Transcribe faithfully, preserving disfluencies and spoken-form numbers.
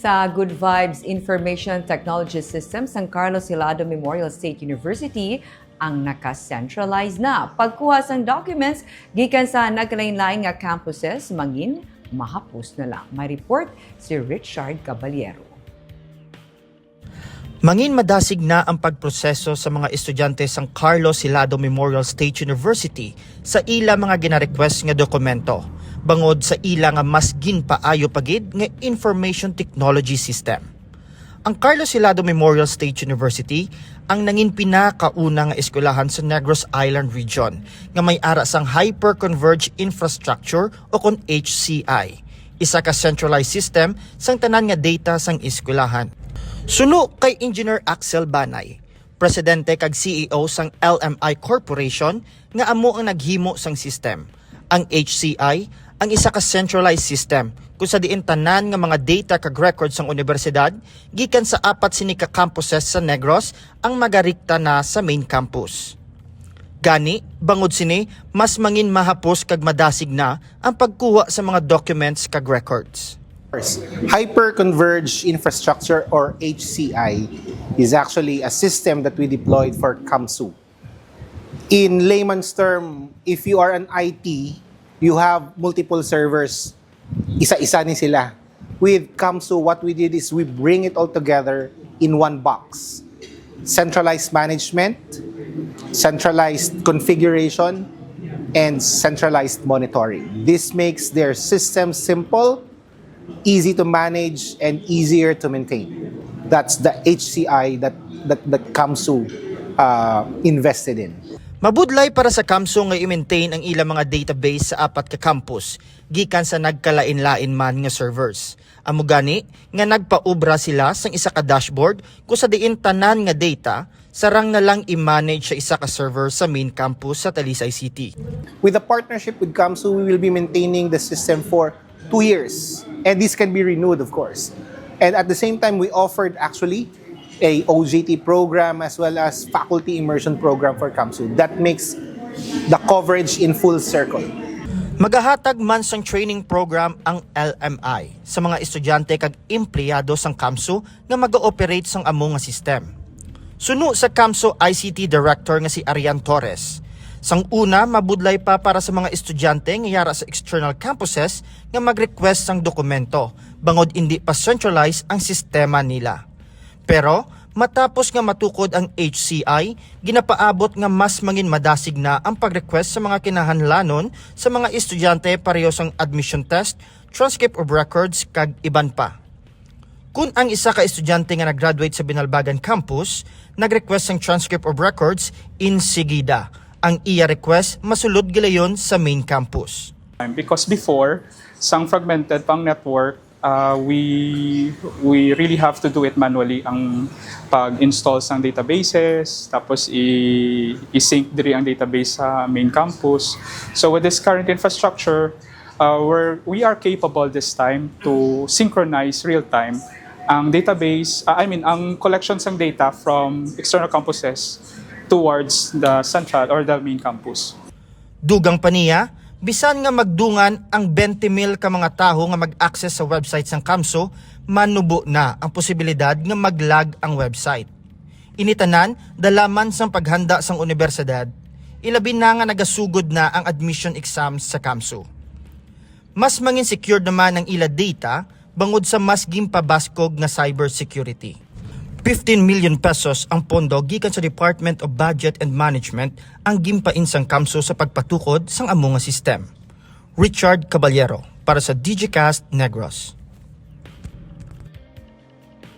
Sa Good Vibes Information Technology System sang Carlos Hilado Memorial State University ang naka-centralize na pagkuha sang documents gikan sa nagkalain-lain nga campuses, mangin mahapos na lang. May report si Richard Caballero. Mangin madasig na ang pagproseso sa mga estudyante sang Carlos Hilado Memorial State University sa ila mga gina-request nga dokumento, bangod sa ila nga mas ginpaayo pa gid nga information technology system. Ang Carlos Hilado Memorial State University ang nangin pinakauna nga eskwelahan sa Negros Island Region nga may ara sang Hyper-Converged Infrastructure o kon H C I, isa ka centralized system sang tanan nga data sang eskwelahan. Suno kay Engineer Axel Banay, presidente kag C E O sang L M I Corporation nga amo ang naghimo sang system, ang H C I ang isa ka centralized system kung sa diin tanan nga mga data kag record sang unibersidad gikan sa apat sini ka campuses sa Negros ang magarikta na sa main campus. Gani, bangod sini, mas mangin mahapos kag madasig na ang pagkuha sa mga documents kag records. Hyper-converged infrastructure, or H C I, is actually a system that we deployed for CamSU. In layman's term, if you are an I T, you have multiple servers, isa-isa ni sila. With CamSU, what we did is we bring it all together in one box. Centralized management, centralized configuration, and centralized monitoring. This makes their system simple, easy to manage, and easier to maintain. That's the H C I that that, that CamSU uh, invested in. Mabudlay para sa CamSU nga i-maintain ang ilang mga database sa apat ka campus, gikan sa nagkalain-lain man nga servers. Amo gani nga nagpaubra sila sang isa ka dashboard kung sa diin tanan nga data sarang na lang i-manage sa isa ka server sa main campus sa Talisay City. With a partnership with CamSU, we will be maintaining the system for two years. And this can be renewed, of course. And at the same time, we offered actually a O J T program as well as faculty immersion program for CamSU. That makes the coverage in full circle. Magahatag man sang training program ang L M I sa mga estudyante kag empleyado sang CamSU nga mag-ooperate sang amo nga system. Suno sa CamSU I C T Director nga si Arian Torres, sang una mabudlay pa para sa mga estudyante nga yara sa external campuses nga mag-request sang dokumento bangod indi pa centralized ang sistema nila. Pero matapos nga matukod ang H C I, ginapaabot nga mas mangin madasig na ang pag-request sa mga kinahanglanon sa mga estudyante pareho sang admission test, transcript of records, kag iban pa. Kun ang isa ka estudyante nga nag-graduate sa Binalbagan Campus nag-request sang transcript of records, insigida ang iya request masulod gilayon sa main campus. Because before, sang fragmented pang network, uh, we we really have to do it manually, ang pag-install sang databases, tapos i- i-sync diri ang database sa main campus. So with this current infrastructure, uh, we're, we are capable this time to synchronize real time ang database, uh, I mean, ang collection sang data from external campuses towards the central or the main campus. Dugang pa niya, bisan nga magdungan ang twenty mil ka mga tawo nga mag-access sa website sang CamSU, manubo na ang posibilidad nga mag-lag ang website. Ini tanan dala man sang paghanda sang unibersidad, ilabi na nga nagasugod na ang admission exams sa CamSU. Mas mangin secured naman ang ila data bangod sa mas ginpabaskog nga cybersecurity. Fifteen million pesos ang pondo gikan sa Department of Budget and Management ang ginpain sang CamSU sa pagpatukod sang amo nga sistem. Richard Caballero para sa Digicast Negros.